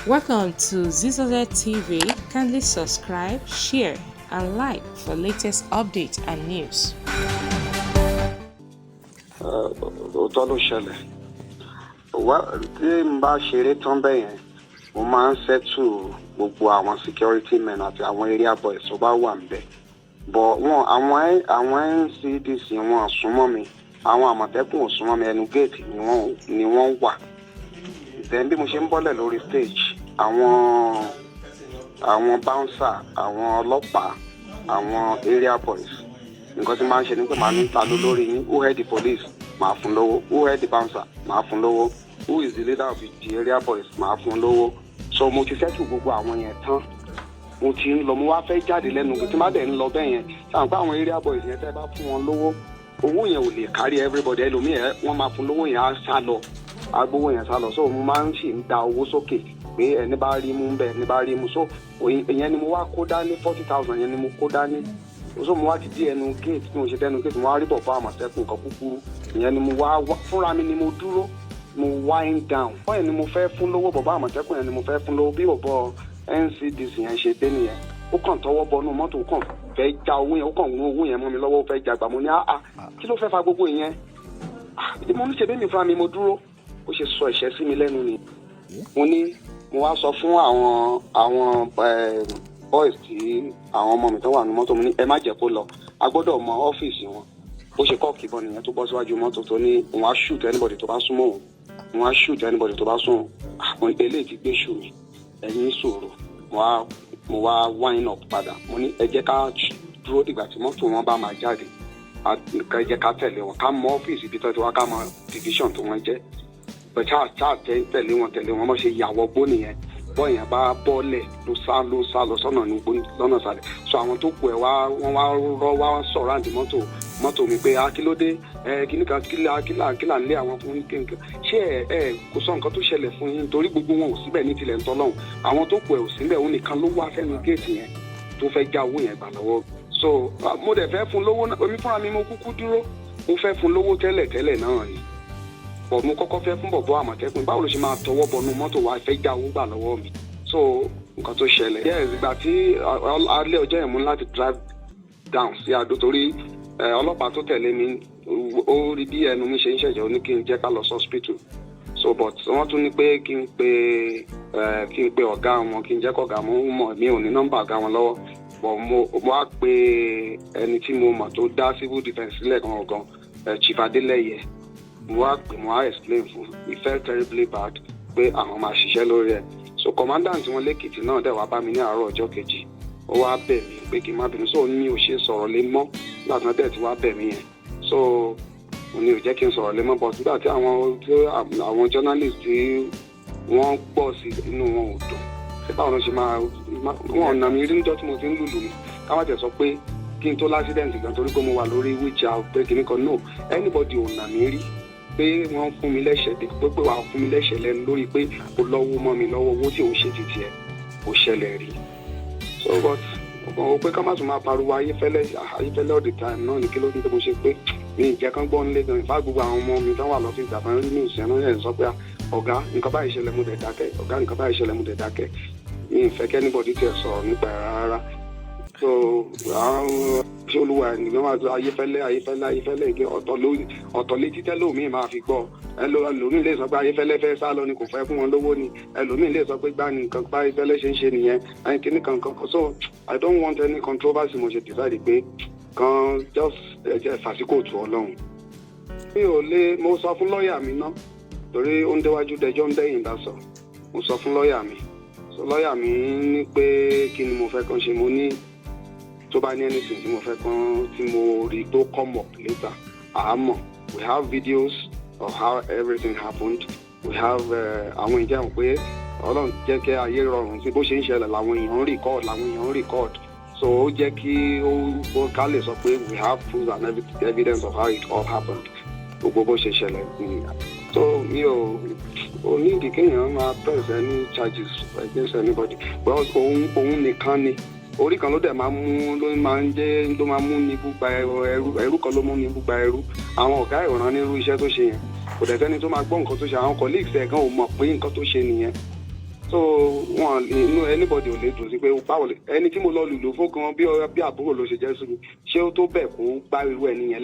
Welcome to Zizoze TV. Kindly subscribe, share, and like for latest updates and news. Òótọ́ ló ṣẹlẹ̀. Tí n bá ṣeré tán bẹ́ẹ̀ yẹn, mo máa ń settle gbogbo àwọn security men àti àwọn area boys tó bá wà níbẹ̀, but wọn àwọn NCDC, wọn ò súnmọ́ mi, àwọn Àmọ̀tẹ́kùn ò súnmọ́ mi. Ẹnu gate ni wọ́n wà. Then bí mo ṣe ń bọ́lẹ̀ lórí stage, àwọn bouncer, àwọn ọlọ́pàá, àwọn area boys, nǹkan tí máa ń ṣe ni pé màá ní, "Ta ló lórí yín? Who head the police?" Màá fún lówó. "Who head the bouncer?" Màá fún lówó. "Who is the leader of the area boys?" Màá fún lówó. So mo ti settle gbogbo àwọn yẹn tán, mo ti ń lọ, mo wá fẹ́ jáde lẹ́nu. Tí má dẹ̀ ń lọ bẹ́ẹ̀ yẹn, sáà pé àwọn area boys yẹn, tẹ́ bá fún wọn lówó, owó yẹn ò lè kárí everybody. Ẹlòmíì ẹ wọ́n máa fún lówó yẹn, á sá lọ, á gbówó yẹn sá lọ. So mo máa ń sì ń da owó sókè pé ẹni bá rí mú bẹ́ẹ̀, ẹni bá rí mú. So ìyẹn ni mo wá kó dání, 40,000 yẹn ni mo kó dání. So mo wá ti dé ẹnu gate. Bí mo ṣe dẹnu gate, mo wá rí bọ̀bọ̀ Àmọ̀tẹ́kùn kan kúkúrú. Ìyẹn ni mo wá fúnra mi ni mo dúró, mo wind down. Wọ́n yẹn ni mo fẹ́ fún lówó, bọ̀bọ̀ Àmọ̀tẹ́kùn yẹn ni mo fẹ́ fún lówó. Bí bọ̀bọ̀ NCDC yẹn ṣe dé nìyẹn. Ó kàn tọwọ́ bọnú mọ́tò, ó kàn fẹ́ já owó yẹn, ó kàn mú owó yẹn mọ́ mi lọ́wọ́, ó fẹ́ jagbà. Mo ní, "Áá, kí ló fẹ́ fa gbogbo ìyẹn?" Ah, mo ní ṣe bẹ́ẹ̀ mi fúnra mi mo dúró. Ó ṣe sọ ìṣẹ́ sí mi lẹ́nu ni. Mo ní mo wá sọ fún àwọn boys tí àwọn ọmọ mi tó wà ní mọ́tò, mo ní, "Ẹ má jẹ́ kó lọ, a gbọ́dọ̀ mọ ọ́fíìsì wọn." Bó ṣe cock ìbọn nìyẹn, tó bọ́ síwájú mọ́tò, tó ní òun á shoot anybody tó bá súnmọ́ òun, òun á shoot anybody tó bá sún. Àwọn eléyìí ti gbé ṣù mí ẹ̀yìn sòrò. Mo wá wind up padà. Mo ní, "Ẹ jẹ́ ká dúró dìgbà tí mọ́tò wọn bá máa jáde, ká jẹ́ ká tẹ̀lé wọn, ká mọ ọ́fíìsì ibi tó ti wá, ká mọ division tó wọ́n jẹ́." But ṣáà tẹ̀lé wọn, tẹ̀lé wọn. Bó ṣe yàwọ̀ gbó nìyẹn. Bọ́ yẹn bá bọ́ọ̀lẹ̀, ló sá lọ sọ́nà ní gbó lọ́nà sàlẹ̀. So àwọn tó kù ẹ̀ wá, wọ́n wá rọ́, wá sọ̀rọ̀ àǹdí mọ́tò mi pé, "A kí ló dé ẹ? Kíní kan kílà kílà kílà ń lé àwọn fún kínkín?" Ṣé ẹ kò sọ nǹkan tó ṣẹlẹ̀ fún yín, torí gbogbo wọn ò síbẹ̀ ní tilẹ̀ ń tọ́lọ́hún. Àwọn tó kù ẹ̀ ò síbẹ̀, òun nìkan ló wá sẹ́nu géètì yẹn tó fẹ́ já owó yẹn gbà lọ́wọ́. So mo dẹ̀ fẹ́ fún lówó náà. Èmi fúnra mi, mo kúkú dúró, mo fẹ́ fún lówó tẹ́lẹ̀ tẹ́lẹ̀ náà ni, bọ̀ mo kọ́kọ́ fẹ́ fún bọ̀bọ̀ Àmọ̀tẹ́kùn. Báwo ló ṣe máa tọwọ́ bọnú mọ́tò wa fẹ́ já owó gbà lọ́wọ́ mi? So nǹkan tó ṣẹlẹ̀, yes, ìgbà tí alẹ́ ọjọ́ yẹn, mú láti drive down sí Adó, torí ọlọ́pàá tó tẹ̀lé mi, ó rí bí ẹnu mi ṣe ń ṣẹ̀jẹ̀, ó ní kí n jẹ́ ká lọ sí hospital. So but wọ́n tún ní pé kí n pe ọ̀gá wọn, kí n jẹ́ kọ́gá wọn mọ̀. Mi ò ní nọ́mbà ọ̀gá wọn lọ́wọ́, but mo wá pe ẹni tí mo mọ̀ tó dá civil defence sílẹ̀ gangan, Chief Adeleye. Mo wá pè, mo wá explain fún. He felt terribly bad pé àwọn máa ṣiṣẹ́ lórí ẹ̀. So commandant wọn lẹ́kìtì náà dẹ̀ wá bá mi ní àárọ̀ ọjọ́ kejì, ó wá bẹ̀ mí pé kí n má bínú. So mi ò ṣe sọ̀rọ̀ lé mọ́ nígbà tí wọ́n dẹ̀ ti wá bẹ̀ mí yẹn. So mo ní ò jẹ́ kí n sọ̀rọ̀ lé mọ́, but nígbà tí àwọn journalist tí wọ́n gbọ́ sí, inú wọn ò dùn. Ṣé báwo ló ṣe máa wọn ọ̀nà mi rí níjọ́ tí mo ti ń lùlù mi, ká má tẹ̀ sọ pé kí n tó l'accident gan, torí pé mo wà lórí wheelchair, pé kìnnì kan? No, anybody ò nà mí rí pé wọ́n fún mi lẹ́sẹ̀ pé wàá fún mi lẹ́sẹ̀ lẹ́nu lórí pé kò lọ́wọ́ mọ́ mi lọ́wọ́, owó tí òun ṣe ti tiẹ̀, kò ṣẹlẹ̀ rí. So but ọkàn wo pé ká má tún máa pariwo Ayéfẹ́lẹ́, Ayéfẹ́lẹ́ all the time náà ní. Kí ló dé tó mo ṣe pé mi ì jẹ́ kán gbọ́ nílé gan? Ìfá gbogbo àwọn ọmọ mi tán wà lọ́fíìsì àbá rí news yẹn náà yẹn, sọ pé, "Ọ̀gá, nǹkan báyìí ṣẹlẹ̀." Mo dẹ̀ dákẹ́. "Ọ̀gá, nǹkan báyìí ṣẹlẹ̀." Mo dẹ̀ dákẹ́. Mi ì fẹ́ kí anybody tiẹ̀ sọ̀rọ̀ nípa ẹ̀ rárá. So àwọn ṣé olúwa ẹ̀ nìkan máa tó Ayéfẹ́lẹ́, Ayéfẹ́lẹ́, Ayéfẹ́lẹ́ ìgbé ọ̀tọ̀ ló ọ̀tọ̀ létí tẹ́lómi máa fi gbọ́. Ẹlòmíì lè sọ pé Ayéfẹ́lẹ́ fẹ́ sá lọ ni, kò fẹ́ fún wọn lówó ni. Ẹlòmíì lè sọ pé gbá ni nǹkan bá Ayéfẹ́lẹ́ ṣe ń ṣe nìyẹn, ẹni kíní kankan. So I don't want any controversy. Mo ṣe decide pé kan just ẹ jẹ́ fàsíkò tù Ọlọ́run. Mi ò lè, mo sọ fún lọ́ọ̀yà mi ná, torí ó ń déwájú dẹjọ́, ń dẹ́yìn dá sọ. Mo sọ fún lọ́ọ̀yà mi. So lọ́ọ̀yà mi ní pé kí ni mo fẹ́ kàn ṣe. Mo ní tó bá ní anything tí mo fẹ́ kàn, tí mo rí tó come up later, àmọ́ we have videos of how everything happened. We have àwọn ìjẹun pé Ọlọ́run jẹ́ kí ayé rọrùn sí. Bó ṣe ń ṣẹlẹ̀ làwọn èèyàn ń record, làwọn èèyàn ń record. So ó jẹ́ kí ó ká lè sọ pé we have proof and evidence of how it all happened, gbogbo bó ṣe ṣẹlẹ̀ ni. So mi ò ní ìdí kéèyàn máa press any charges against anybody, because òun nìkan ni orí kan ló dẹ̀ máa mú, ló máa ń jẹ́, ló máa mú ní gbúgba ẹrú. Ẹrú kan ló mú ní gbúgba ẹrú. Àwọn ọ̀gá ìràn nírú iṣẹ́ tó ṣe yẹn, kò dẹ̀ sẹ́ni tó máa gbọ́ nǹkan tó ṣe. Àwọn colleagues ẹ̀ gan ò mọ̀ pé nǹkan tó ṣe nìyẹn. So wọn inú anybody ò lè dùn sí pé báwo lè ẹni tí mo lọ lùlù fún gan, bí àbúrò ló ṣe jẹ́ sí mi, ṣé ó tó bẹ́ẹ̀ kó gbá irú ẹni yẹn?